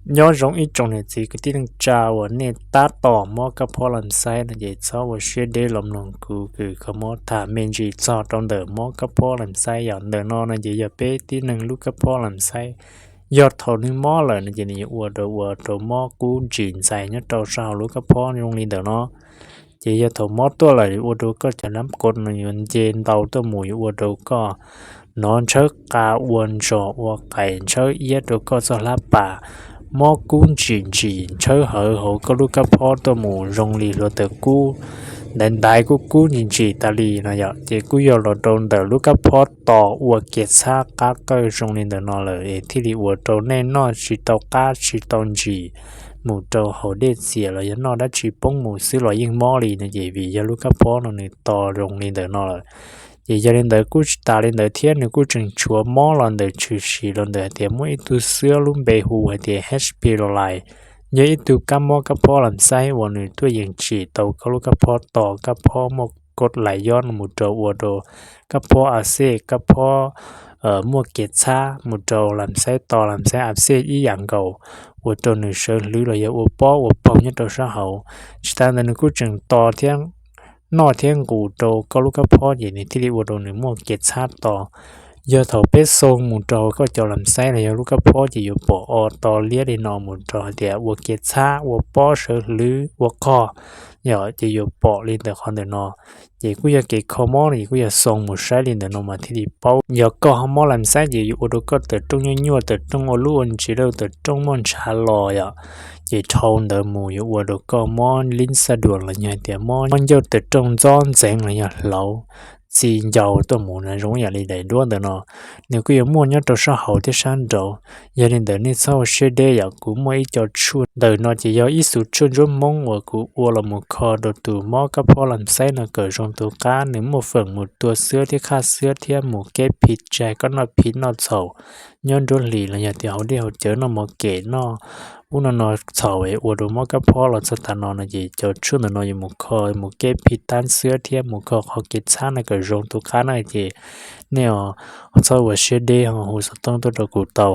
Nyob zoo ib tsoom niam txiv kwv tij neej tsa uas nej tab tom mob kab phob lam xaib no ces txhob ua siab deb los mloog kuv kws kho mob tham me ntsis txog rau ntawm mob kab phob lam xaib. Yog ntawm no no ces yog peb tib neeg lub kab phob lam xaib, yog thaum nws mob lawm no ces nws yuav ua rau ua rau mob kub ntsim ntxais nyob rau sab hauv lub kab phob zoo li ntawm no. Ces yog thaum mob tuaj lawm yuav ua rau koj cov lab kod no yuav nce ntau tuaj mus yuav ua rau koj hnov ntshawb qa ua ntsog ua qais ntshawb iab rau koj txoj hlab pas. Mob kub ntsim ntsim ntshawb hawv hauv koj lub kab phob tuaj mus zoo li hluav taws kub, ntaiv ntaiv kub kub ntsim ntsim tas li no yom. Ces kuj yog los rau ntawm lub kab phob tos ua kiav txhab qab qawj zoo li ntawm no lawm es thiaj li ua rau nej noj tsis tau qab tsis tau ntsim mus rau hauv dej txias los yog noj dab tsi poob mus xwb los yeej mob li no ces vim yog lub kab phob no nws tos zoo li ntawm no lawm. Ces yog li ntawd kuj tsis tas li ntawd thiab nws kuj tseem tshuav mob los ntawm tshwm sim los ntawm hais tias muaj ib tug xwb lub npe hu hais tias H P Lolai, yog ib tug kab mob kab phob lam xaib uas nws tuaj yees tsim tau koj lub kab phob tos kab phob muaj kod lais yob no mus rau ua rau kab phob a xej kab phob muaj kiav txhab mus rau lam xaib tos lam xaib a xej ib yam nkaus, ua rau nws sawv hlwv los yog ua pob ua paug nyob rau sab hauv. Tsis tas ntawd nws kuj tseem tos thiab noj thiab nqus rau koj lub kab phob ces nws thiaj li ua rau nws muaj kiav txhab tos. Yog thaum peb xoo mus rau koj cov lam xaib los yog lub kab phob ces yuav pom o to liab li no mus rau hais tias ua kiav txhab ua pob sawv hlwv ua qog, yog ces yuav pom li ntawm qhov ntawm no. Ces kuj yog kev kho mob no ces kuj yog xoo mus saib li ntawm no mas thiaj li paub. Yog koj ho mob lam xaib ces yuav ua rau koj tawm rooj nyuaj nyuaj, tawm rooj ua lub ua ntsis lawm, tawm rooj muaj ntshav los yom. Ces dhau ntawd mus yuav ua rau koj mob lib xaj duas los yog hais tias mob ncauj tawm rooj ntxob ntxeev los yog hlauv txi ncau tuaj mus na zoo ib yam li daim duab ntawm no. Nws kuj yuav muaj nyob rau sab hauv thiab sab nraud. Yog li ntawd nej txhob ua siab deb yom, kuv muaj ib co tshuaj ntawm no ces yog ib xus tshuaj ntsuab Hmoob uas kuv ua los mus kho rau tus mob kab phob lam xaib no kom zoo tus qab. Nws muaj feem mus tua xwab thiab qhaj xwab thiab mus keb phiv tsa koj noj phiv noj txhaum nyob nruab hlis los yog tias hauv dej hauv cawv noj mov kem noj ub no no txhaum es ua rau mob kab phob los txog tav no no ces cov tshuaj ntawm no yuav mus kho mus keb phiv tab xwab thiab mus kho qhov kev txhab no kom zoo tus qab na ces nej txhob ua siab deb ho hu xov tooj tuaj rau kuv tau.